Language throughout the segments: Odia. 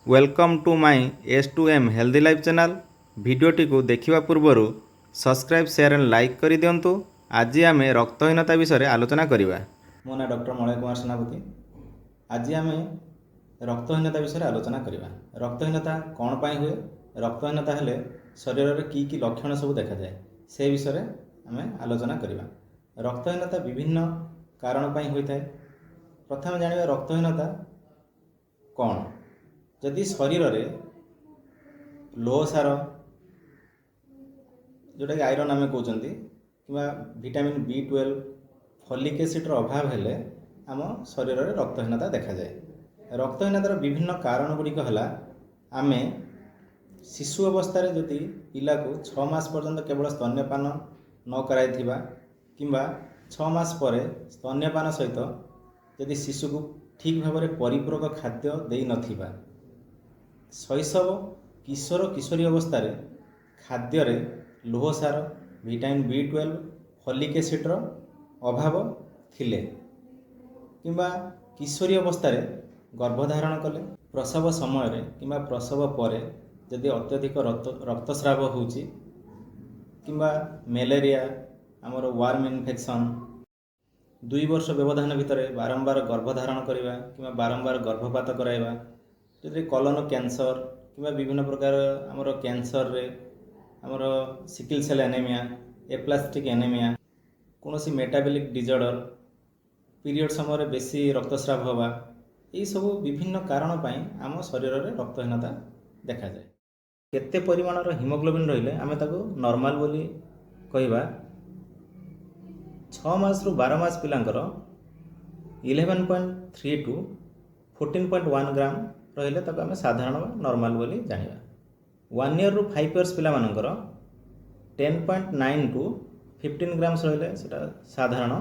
Welcome to my S2M Healthy Life channel. ଭିଡ଼ିଓଟିକୁ ଦେଖିବା ପୂର୍ବରୁ ସବସ୍କ୍ରାଇବ୍, ସେୟାର ଆଣ୍ଡ ଲାଇକ୍ କରିଦିଅନ୍ତୁ। ଆଜି ଆମେ ରକ୍ତହୀନତା ବିଷୟରେ ଆଲୋଚନା କରିବା। ମୋ ନାଁ ଡକ୍ଟର ମଳୟ କୁମାର ସେନାପତି। ଆଜି ଆମେ ରକ୍ତହୀନତା ବିଷୟରେ ଆଲୋଚନା କରିବା। ରକ୍ତହୀନତା କ'ଣ ପାଇଁ ହୁଏ, ରକ୍ତହୀନତା ହେଲେ ଶରୀରରେ କି କି ଲକ୍ଷଣ ସବୁ ଦେଖାଯାଏ, ସେ ବିଷୟରେ ଆମେ ଆଲୋଚନା କରିବା। ରକ୍ତହୀନତା ବିଭିନ୍ନ କାରଣ ପାଇଁ ହୋଇଥାଏ। ପ୍ରଥମେ ଜାଣିବା ରକ୍ତହୀନତା କ'ଣ। ଯଦି ଶରୀରରେ ଲୌହସାର, ଯେଉଁଟାକି ଆଇରନ୍ ଆମେ କହୁଛନ୍ତି, କିମ୍ବା ଭିଟାମିନ୍ ବି 12, ଫଲିକ୍ ଏସିଡ଼୍ର ଅଭାବ ହେଲେ ଆମ ଶରୀରରେ ରକ୍ତହୀନତା ଦେଖାଯାଏ। ରକ୍ତହୀନତାର ବିଭିନ୍ନ କାରଣ ଗୁଡ଼ିକ ହେଲା, ଆମେ ଶିଶୁ ଅବସ୍ଥାରେ ଯଦି ପିଲାକୁ 6 ମାସ ପର୍ଯ୍ୟନ୍ତ କେବଳ ସ୍ତନ୍ୟପାନ ନ କରାଇଥିବା, କିମ୍ବା 6 ମାସ ପରେ ସ୍ତନ୍ୟପାନ ସହିତ ଯଦି ଶିଶୁକୁ ଠିକ୍ ଭାବରେ ପରିପୂରକ ଖାଦ୍ୟ ଦେଇନଥିବା, ଶୈଶବ, କିଶୋର କିଶୋରୀ ଅବସ୍ଥାରେ ଖାଦ୍ୟରେ ଲୌହସାର, ଭିଟାମିନ୍ ବି 12, ଫଲିକ୍ ଏସିଡ଼୍ର ଅଭାବ ଥିଲେ, କିମ୍ବା କିଶୋରୀ ଅବସ୍ଥାରେ ଗର୍ଭଧାରଣ କଲେ, ପ୍ରସବ ସମୟରେ କିମ୍ବା ପ୍ରସବ ପରେ ଯଦି ଅତ୍ୟଧିକ ରକ୍ତସ୍ରାବ ହେଉଛି, କିମ୍ବା ମ୍ୟାଲେରିଆ, ଆମର ୱାର୍ମ ଇନଫେକ୍ସନ୍, 2 ବର୍ଷ ବ୍ୟବଧାନ ଭିତରେ ବାରମ୍ବାର ଗର୍ଭଧାରଣ କରିବା କିମ୍ବା ବାରମ୍ବାର ଗର୍ଭପାତ କରାଇବା, ଯଦି କଲନ କ୍ୟାନ୍ସର କିମ୍ବା ବିଭିନ୍ନ ପ୍ରକାର ଆମର କ୍ୟାନ୍ସରରେ, ଆମର sickle cell anaemia, aplastic anaemia, କୌଣସି ମେଟାବଲିକ୍ ଡିଜର୍ଡ଼ର, ପିରିୟଡ଼ ସମୟରେ ବେଶୀ ରକ୍ତସ୍ରାବ ହେବା, ଏହିସବୁ ବିଭିନ୍ନ କାରଣ ପାଇଁ ଆମ ଶରୀରରେ ରକ୍ତହୀନତା ଦେଖାଯାଏ। କେତେ ପରିମାଣର ହିମୋଗ୍ଲୋବିନ୍ ରହିଲେ ଆମେ ତାକୁ ନର୍ମାଲ ବୋଲି କହିବା? 6 ମାସରୁ 12 ମାସ ପିଲାଙ୍କର 11.3 to 14.1 gram ରହିଲେ ତାକୁ ଆମେ ସାଧାରଣ ବା ନର୍ମାଲ ବୋଲି ଜାଣିବା। ୱାନ୍ ଇୟର୍ରୁ 5 ଇୟର୍ସ ପିଲାମାନଙ୍କର 10.9 ଟୁ 15 ଗ୍ରାମ୍ସ ରହିଲେ ସେଟା ସାଧାରଣ।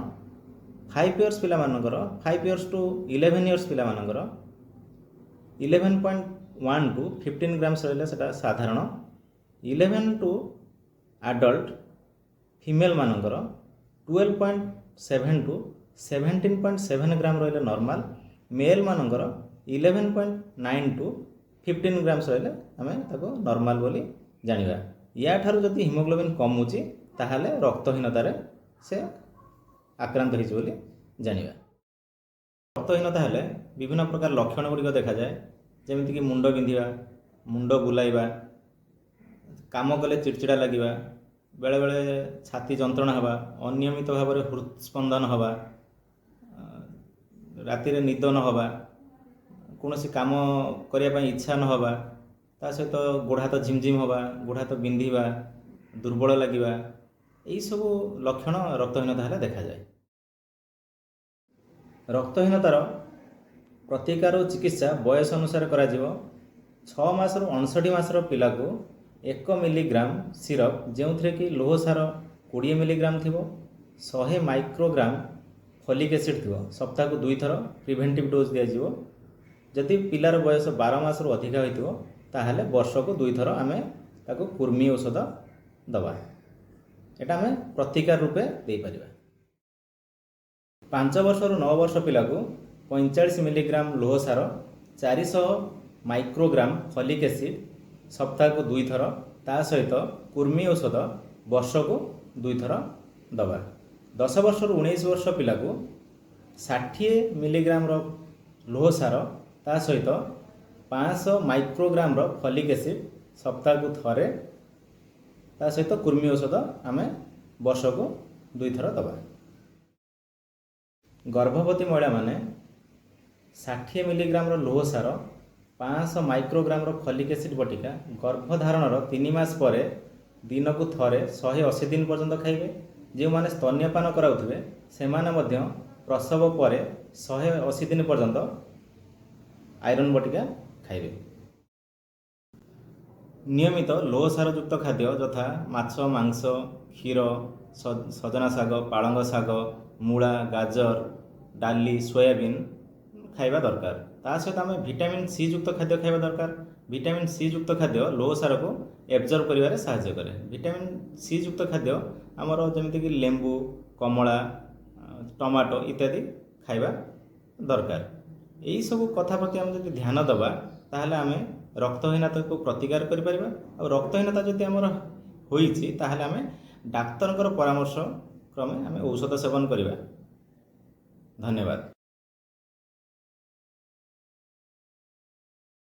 5 ଇୟର୍ସ ପିଲାମାନଙ୍କର, 5 ଇୟର୍ସ ଟୁ 11 ଇୟର୍ସ ପିଲାମାନଙ୍କର 11.1 ଟୁ 15 ଗ୍ରାମ୍ସ ରହିଲେ ସେଟା ସାଧାରଣ। 11 ଟୁ ଆଡଲ୍ଟ ଫିମେଲମାନଙ୍କର 12.7 to 17.7 gram ରହିଲେ ନର୍ମାଲ। ମେଲ୍ମାନଙ୍କର 11.9 ଟୁ 15 ଗ୍ରାମ୍ସ ରହିଲେ ଆମେ ତାକୁ ନର୍ମାଲ ବୋଲି ଜାଣିବା। ୟାଠାରୁ ଯଦି ହିମୋଗ୍ଲୋବିନ୍ କମୁଛି, ତାହେଲେ ରକ୍ତହୀନତାରେ ସେ ଆକ୍ରାନ୍ତ ହେଇଛି ବୋଲି ଜାଣିବା। ରକ୍ତହୀନତା ହେଲେ ବିଭିନ୍ନ ପ୍ରକାର ଲକ୍ଷଣ ଗୁଡ଼ିକ ଦେଖାଯାଏ, ଯେମିତିକି ମୁଣ୍ଡ ବିନ୍ଧିବା, ମୁଣ୍ଡ ବୁଲାଇବା, କାମ କଲେ ଚିଡ଼ଚିଡ଼ା ଲାଗିବା, ବେଳେବେଳେ ଛାତି ଯନ୍ତ୍ରଣା ହେବା, ଅନିୟମିତ ଭାବରେ ହୃଦସ୍ପନ୍ଦନ ହେବା, ରାତିରେ ନିଦ ନ ହେବା, କୌଣସି କାମ କରିବା ପାଇଁ ଇଚ୍ଛା ନ ହେବା, ତା ସହିତ ଗୋଡ଼ ହାତ ଝିମଝିମ ହେବା, ଗୋଡ଼ ହାତ ବିନ୍ଧିବା, ଦୁର୍ବଳ ଲାଗିବା, ଏଇସବୁ ଲକ୍ଷଣ ରକ୍ତହୀନତା ହେଲେ ଦେଖାଯାଏ। ରକ୍ତହୀନତାର ପ୍ରତିକାର ଓ ଚିକିତ୍ସା ବୟସ ଅନୁସାରେ କରାଯିବ। 6 ମାସରୁ 59 ମାସର ପିଲାକୁ 1 ମିଲିଗ୍ରାମ ସିରପ୍, ଯେଉଁଥିରେ କି ଲୌହସାର 20 ମିଲିଗ୍ରାମ ଥିବ, 100 ମାଇକ୍ରୋଗ୍ରାମ ଫଲିକ୍ ଏସିଡ଼୍ ଥିବ, ସପ୍ତାହକୁ ଦୁଇଥର ପ୍ରିଭେଣ୍ଟିଭ୍ ଡୋଜ୍ ଦିଆଯିବ। ଯଦି ପିଲାର ବୟସ 12 ମାସରୁ ଅଧିକା ହୋଇଥିବ, ତାହେଲେ ବର୍ଷକୁ ଦୁଇଥର ଆମେ ତାକୁ କୃମି ଔଷଧ ଦେବା। ଏଇଟା ଆମେ ପ୍ରତିକାର ରୂପେ ଦେଇପାରିବା। 5 ବର୍ଷରୁ 9 ବର୍ଷ ପିଲାକୁ 45 ମିଲିଗ୍ରାମ ଲୌହସାର, 400 ମାଇକ୍ରୋଗ୍ରାମ ଫଲିକ୍ ଏସିଡ଼୍ ସପ୍ତାହକୁ ଦୁଇଥର, ତା ସହିତ କୃମି ଔଷଧ ବର୍ଷକୁ ଦୁଇଥର ଦେବା। 10 ବର୍ଷରୁ 19 ବର୍ଷ ପିଲାକୁ 60 ମିଲିଗ୍ରାମର ଲୌହସାର, ତା ସହିତ 500 ମାଇକ୍ରୋଗ୍ରାମର ଫଲିକ୍ ଏସିଡ଼୍ ସପ୍ତାହକୁ ଥରେ, ତା ସହିତ କୃମି ଔଷଧ ଆମେ ବର୍ଷକୁ ଦୁଇଥର ଦେବା। ଗର୍ଭବତୀ ମହିଳାମାନେ 60 ମିଲିଗ୍ରାମର ଲୌହସାର, 500 ମାଇକ୍ରୋଗ୍ରାମର ଫଲିକ୍ ଏସିଡ଼୍ ବଟିକା ଗର୍ଭଧାରଣର 3 ମାସ ପରେ ଦିନକୁ ଥରେ 180 ଦିନ ପର୍ଯ୍ୟନ୍ତ ଖାଇବେ। ଯେଉଁମାନେ ସ୍ତନ୍ୟପାନ କରାଉଥିବେ, ସେମାନେ ମଧ୍ୟ ପ୍ରସବ ପରେ 180 ଦିନ ପର୍ଯ୍ୟନ୍ତ ଆଇରନ୍ ବଟିକା ଖାଇବେ। ନିୟମିତ ଲୌହସାରଯୁକ୍ତ ଖାଦ୍ୟ ଯଥା ମାଛ, ମାଂସ, କ୍ଷୀର, ସଜନା ଶାଗ, ପାଳଙ୍ଗ ଶାଗ, ମୂଳା, ଗାଜର, ଡାଲି, ସୋୟାବିନ୍ ଖାଇବା ଦରକାର। ତା ସହିତ ଆମେ ଭିଟାମିନ୍ ସି ଯୁକ୍ତ ଖାଦ୍ୟ ଖାଇବା ଦରକାର। ଭିଟାମିନ୍ ସି ଯୁକ୍ତ ଖାଦ୍ୟ ଲୌହସାରକୁ ଏବଜର୍ବ କରିବାରେ ସାହାଯ୍ୟ କରେ। ଭିଟାମିନ୍ ସି ଯୁକ୍ତ ଖାଦ୍ୟ ଆମର ଯେମିତିକି ଲେମ୍ବୁ, କମଳା, ଟମାଟୋ ଇତ୍ୟାଦି ଖାଇବା ଦରକାର। ଏଇସବୁ କଥା ପ୍ରତି ଆମେ ଯଦି ଧ୍ୟାନ ଦେବା, ତାହେଲେ ଆମେ ରକ୍ତହୀନତାକୁ ପ୍ରତିକାର କରିପାରିବା। ଆଉ ରକ୍ତହୀନତା ଯଦି ଆମର ହୋଇଛି, ତାହେଲେ ଆମେ ଡାକ୍ତରଙ୍କର ପରାମର୍ଶ କ୍ରମେ ଆମେ ଔଷଧ ସେବନ କରିବା। ଧନ୍ୟବାଦ।